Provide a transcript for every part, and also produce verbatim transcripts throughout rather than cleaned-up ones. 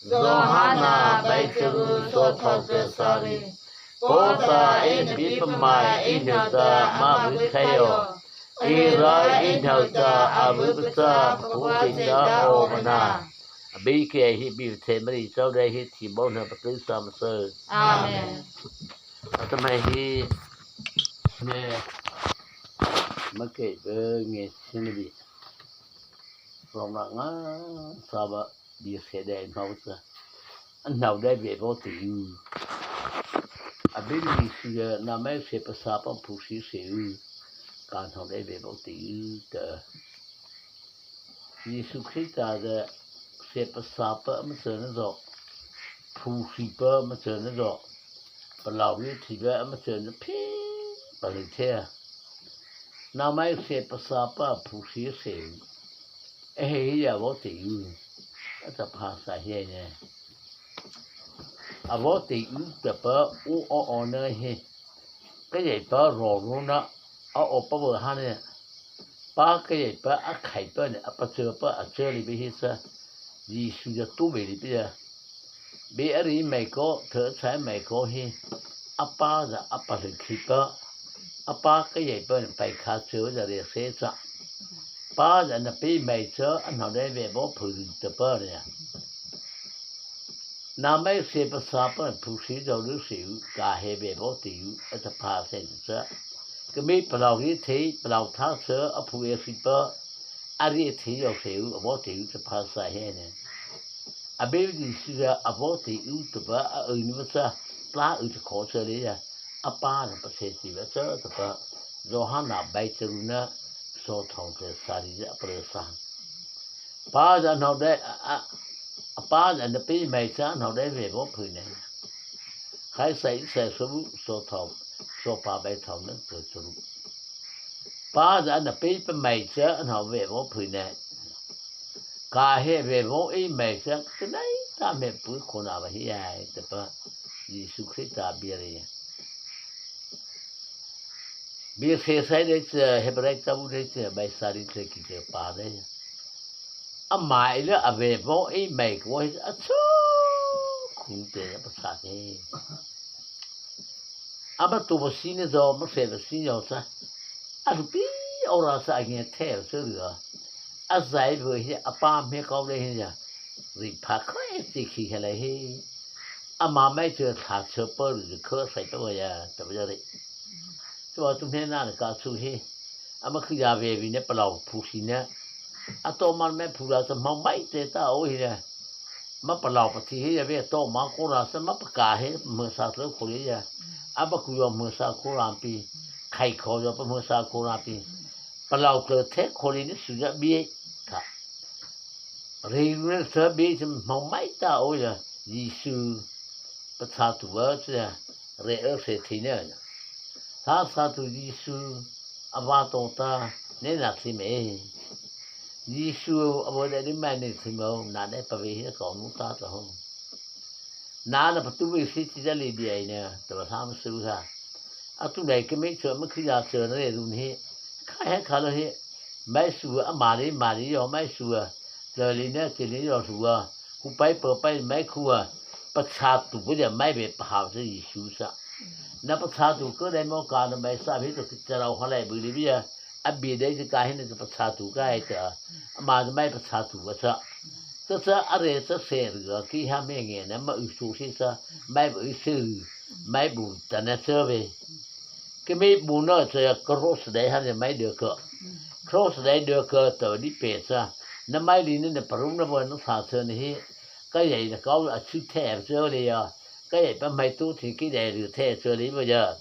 Zawhana bai charu, sawhthao tlysa sari. Pôh ta ei na pie pamai ei hnohta ama vy khai aw. Ei rai ei hnohta a vy pachâ, pôh tei ta aw, a na. Abei kei hi bie thei Mari chau dei hi thi bô na patu sa ma sơ. Amen. Atahmâ hi ne ma kei pe nge sini bi. Rong na nga sa ba bie se dei hmao sa. A hnao dei be bô ti u. Abei ni si ya na mai se pasa pa phu si se u. Ka hnao dei be bô ti u ta. Zisu Krista ta se pasa pa ama châ na zo. Phu si pa ama châ na zo. Palôh ri thi pa ama châ na phi pa ri the. Na mai se pasa pa phu si se u. A he hi ya bô ti u. A ta pha sa he ne. A bô ti u ta pa u o o na he. Ka yei pa ro ro na a o pa bô ha ne. Pa ka yei pa a khai pa ne a pa châ pa a châ li bi hi sa. Zisu ya tu be li bi ya. Be a ri mai ko, thei chai mai ko hi. A pa za a pa ri khi pa. A pa ka yei pa ne pai kha châ za re se sa. Pa za na pie mai châ a hnao dei be bô phu ri ta pa ne. Na mai se pasa pa phu si zo lu si u, ka he be bô ti u, a ta pha se sa. Ka mi palôh ri thi, palôh tha châ, a phu e si pa, a ri thi zo si u, a bô ti u ta pha sa he ne. Abei ni si ya, a bô ti u ta pa, a u ni ma sa, pla u ta kho sa le ya, a pa na pa se si ba sa ta pa, Zawhana bai charu na, sawhthao tlysa sari ya, a pa le sa. Pa za hnao dei, a, a, a pa za na pie mai châ a hnao dei ve bô phu ne. Khai sai sai so bu so thao, so pa bai thao na so so bu. Pa za na pie pa mai châ a hnao ve bô phu ne. Ka he ve bô ei mai châ, ka nai ta me pu ko na ba hi ai, ta pa. Zisu Krista bie ri. Bie se sai dei châ, Hebrai ta bu dei châ, bai sa ri châ ki châ pa dei. Ama ei la a ve bô ei mai ko he a châ khun te a pa sa he. A ma to ba si ne zo, ma se ba si zo sa. A lu pi o ra sa a nge the o châ lu a. A zai bu he a pa me ko le he ya. Ri pa ko e ti ki he le he. Ama mai châ tha châ pa lu ko sai pa ya, ta ba ya ri. Châ tu me na ka chu he. Ama khu ya ve vi ne palôh phu si ne. A to man me phu la sa mau mai te ta o hi ne. Ma palôh pa thi he ya ve to ma ko la sa ma pa ka he ma sa tlo ko le ya. A ba ku yo ma sa ko la pi. Khai ko yo pa ma sa ko la pi. Palôh ko the ko le ni su ya bi ka. Ri ne sa bi sa mau mai ta o ya. Zisu. Pachâ tu ba sa. Re e se thi ne. Tha sa tu Zisu, a va to ta, ne na thi me. Zisu, a va de di mai ne thi mo, na ne pa ve hi ka nu ta ta ho. Na na pa tu ve si ti da li di ai ne, ta ba sa ma su ha. A tu dai ke me châ ma khi ya châ ne ru ni. Kha he kha lo he. Mai su a ma li ma li yo mai su a. Tla li ne ti li yo su a. Ku pai pa pai mai ku a. Pachâ tu bu ya mai be pa ha sa Zisu sa. Na pachâ tu ko dei mo ka na mai sa bi to ki cha rau ha lai bu li bi ya. A bi dei ki ka hin ki pachâ tu ka ai ta. A ma mai pachâ tu ba sa. Sa sa a re sa se ri ga ki ha me nge na ma u su si sa. Mai bu u su. Mai bu ta na sa be. Ki mi bu na sa ya cross dei ha ne mai de ka. Cross dei de ka ta di pe sa. Na mai li ne na paru na ba na sa sa ne hi. Ka yai na kau a chu the sa le ya. Ka yai pa mai tu thi ki dai ru the châ li ba ya.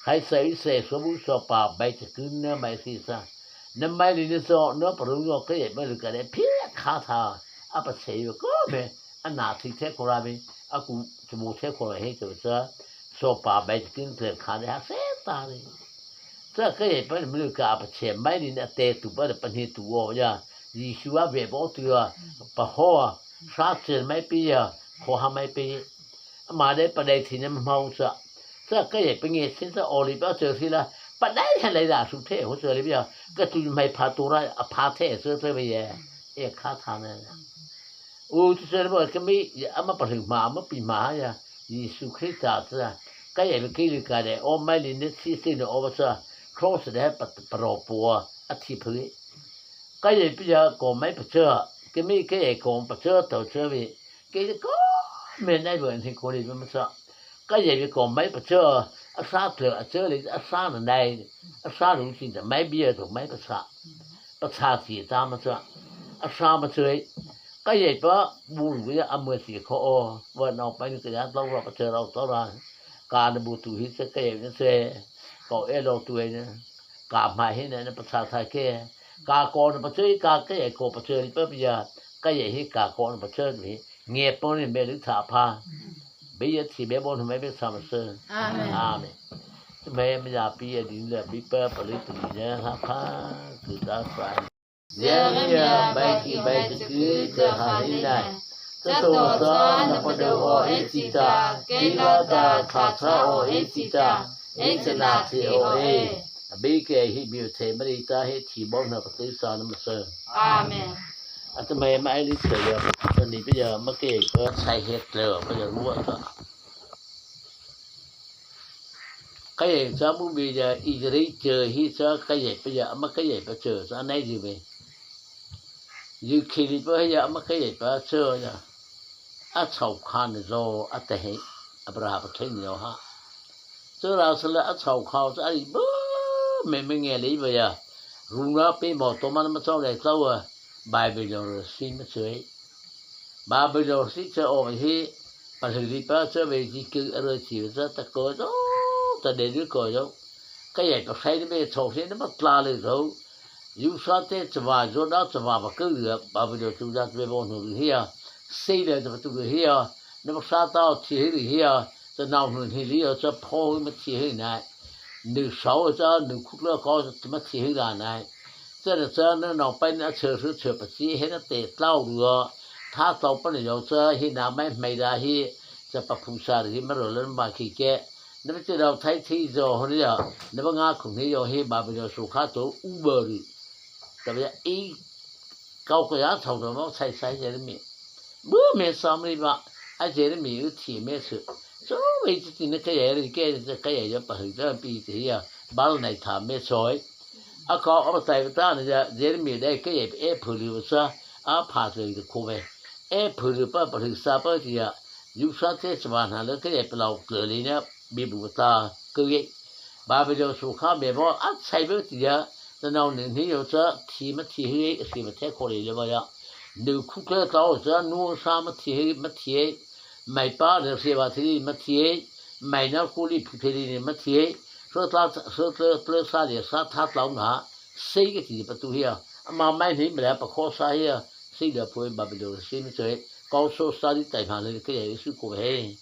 Khai sai sai so bu so pa bai cha kun na mai si sa. Na mai li ni so na pa ru yo ka yai pa lu ka dai phi kha tha. A pa se yo ko me. A na thi the ko ra me. A ku chu mo the ko ra he cha sa. So pa bai cha kun te kha de ha se ta le. Cha ka yai pa ni ma lu ka a pa che mai ni na te tu pa de pa ni tu wo ya. Zisu a ve bo tu ya. Pa ho a. Sa che mai pi ya. Ko ha mai pi. Ama dei pa dei thi ne ma hmao sa. Sa ka yai pa nge si sa o li pa châ si la. Pa dei ha lai da su the ho châ li ya. Ka tu mai pha tu ra a pha the châ châ ve ye. E kha tha ne. O tu sala ba kei ama pahno ma ama pi ma ya, Zisu Krista ta, kei ya kei li ka de o mai li ne si si ne o ba sa, cross de pa pa ro po a ti phe. Kei ya pi ya ko mai pa cha, kei mi kei ya ko pa cha to cha vi, kei ko me nai ba ni ko li ma sa. Kei ya vi ko mai pa cha, a sa tle a cha li a sa na nai, a sa lu si da mai bia to mai pa sa. Pachâ chi ta ma cha, a sa ma chei, ka yei pa, bu lu ya a mui chi kho o, va nau pa ni ka ya tau ra pa chei rau tau ra, ka na bu tu hi cha ka yei na chei, ka e lo tu e na, ka ma hi na na pachâ tha ke, ka ko na pa chei, ka ka yei ko pa chei pa ya, ka yei hi ka ko na pa chei hi, nge pa ni me lu tha pha, be ya chi be bo na me be sa ma se. Amen. Amen. Me me ya pi ya di le bi pa pa lu tu ni ya ha pha, ku ta sa. Jeremia bai ki bai teki te hahinai. Te to ta na pa do o e ti ta, ke la ta ta ta o e ti ta, e te na te o e. Abi ke hi bi te mari ta he ti bo na pa te sa na ma se. Amen. Ata mai mai li te ya, ta ni bi ya ma ke ko sai he te o pa ya ru ta. Ka yei cha mu bi ya i rei che hi cha ka yei pa ya ama ka yei pa che sa nai ji ve. Yu ki li pa ya ama ka yei pa che ya. A chau kha ni zo a te he. Abraham pa thei ni yo ha. Che ra sa la a chau kha cha ai bu me me nge li ba ya. Ru na pe mo to ma ma chau le chau a. Bai be yo si ma che. Ba be yo si che o hi. Palhâ li pa cha ve ji ke a ro chi ve cha ta ko zo, ta de ri ko zo. Ka yei pa sai ni me chau se ni ma tla le zo. Yu sa te chava zo da chava ba ke ri ba be yo chu da ve bo nu ri hi ya. Sei le cha tu ri hi ya. Ni ma sa ta thi hi ri hi ya. Cha nau nu hi ri ya cha pho hi ma thi hi nai. Nu sau cha nu khuk le ko cha ma thi hi ra nai. Cha na cha na nau pai na che che che pa chi he na te tlau ru. Tha tlau pa na yo cha hi na mai mai da hi. Cha pa phu sa ri hi ma ro le ma ki ke. Na ba che dau thai thi zo ho ni ya. Na ba nga khung hi yo hi ba ba yo su kha to u ba ri. Ta ba ya i kau ka ya chau do ma sai sai je mi. Bu me sa mi ba. A je mi u thi me su. So ve chi ti na ka ya ri ke ka ya ya pa hu da pi ti ya. Ba nai tha me soi. A ka a tai ta na ya Jeremia dai ke e phu lu sa a pha te ko ve. E phu lu pa pa lu sa pa ti ya. Yu sa te sa ba na le ke e pa lau ke le na bi bu ta ke ye. Ba be lo su kha me bo a sai be ti ya. Ta nau ni ni yo cha ti ma ti he si ma te ko le le ba ya. Nu khu ke ta o cha nu sa ma ti he ma ti he. Mai pa le se ba ti ma ti he. Mai na ku li phu te li ni ma ti he. Sô tla, sô tla, tla sa le sa tha tlau na, sei ke ti pa tu hia. Ama mai ni mle pa kho sa hia, sei le poi ba bi do sei mi choi. Kau sô sa di tai ma le ke ye su ko he.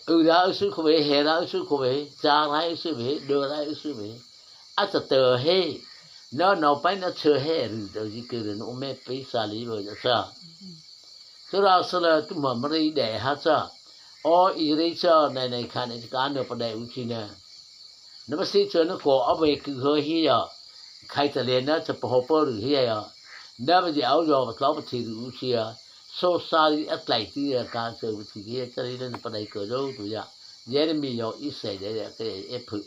U da su ko he, he da su ko he, cha ra su he, do ra su he. A cha te he. No, no, pai na che he, ru do ji ke no me pe sa li bo cha. Sura sala tu ma mari de ha cha. O i rei cha nai nai khan i ka no pa dai u chi na. Na ma si cha na ko a ve ku ho hi ya. Khai ta le na cha pa ho pa ru hi ya. Na ba di au yo ba tlau pa thi ru u chi ya. So sa ri a tlai ti ya ka cha u chi ya cha ri na pa dai ko do tu ya. Ye mi yo i sai de ya ke e phu.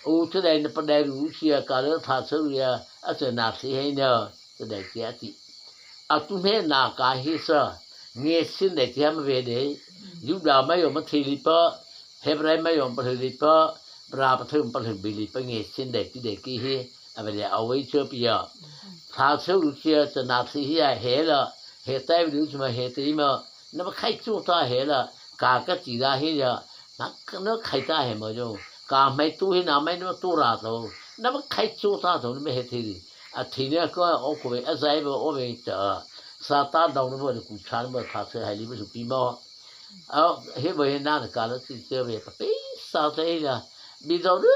U cha dai na pa dai ru u chi ya ka le tha cha ru ya a cha na si he na. Cha dai ti a ti. A tu he na ka hi sa. Nge sin dai ti ha ma ve de. Yuda ma yo ma thi li pa. Hebrai ma yo ma thi li pa. Bra pa thu pa thi bi li pa nge sin dai ti dai ki hi. A ve le a wei cho pi ya. Tha cho lu chi ya cha na thi hi ya he la. He tai lu chi ma he ti ma. Na ma khai chu ta he la. Ka ka ti da he ya. Na na khai ta he ma yo. Ka mai tu he na mai na tu ra to. Na ma khai chu ta to na me he thi li. A thi ne ko o ko ve a zai bo o ve cha. Sa ta dong na bo ku cha na bo tha che hai li bo su pi mo. A he bo he na na ka la ti che ve pa pe sa te la. Bi do ru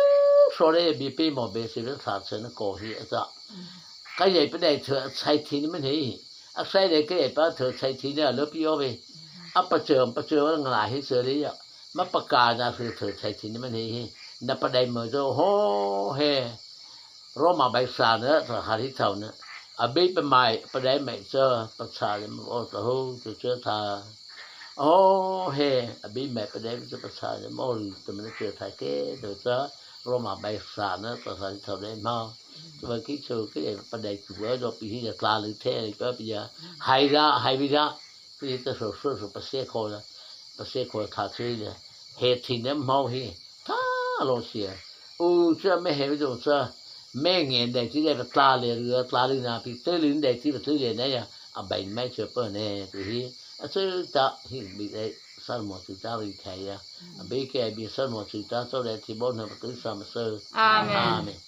so le bi pe mo be se le tha che na ko hi a cha. Ka ye pe dai che chai thi ni men he. A sai le ka ye pa che chai thi ni a lo pi o ve. A pa che pa che wa nga la he se le ya. Ma pa ka na se che chai thi ni men he. Na pa dai mo zo ho he. Roma bai sa na cha ha ri thau na. Abeipa maih padei maih cha pachâ lei ma o ta ho, tu cha tha. O he, abei maih padei cha pachâ lei ma o, tu mena cha tha ke, tu cha, Roma bai sa na, ta sa thao dei ma. Tu ba ki chu, ki dei padei chu ba, do pi hi ya tla lu the, ka pi ya. Hai ra, hai bi ra. Pi ta so so so pa se kho la. Pa se kho tha chu le. He thi ne ma hi. Tha lo sia. U cha me he bi do cha. Me nge dei ti dei pa tla le ru, tla lu na pi te lu dei ti pa tu le ne ya. A bai mai che pa ne tu hi. A chu ta hi bi dei sa mo chu ta ri thai ya. A bi ke bi sa mo chu ta so le ti bo na pa tu sa ma so. Amen. Amen.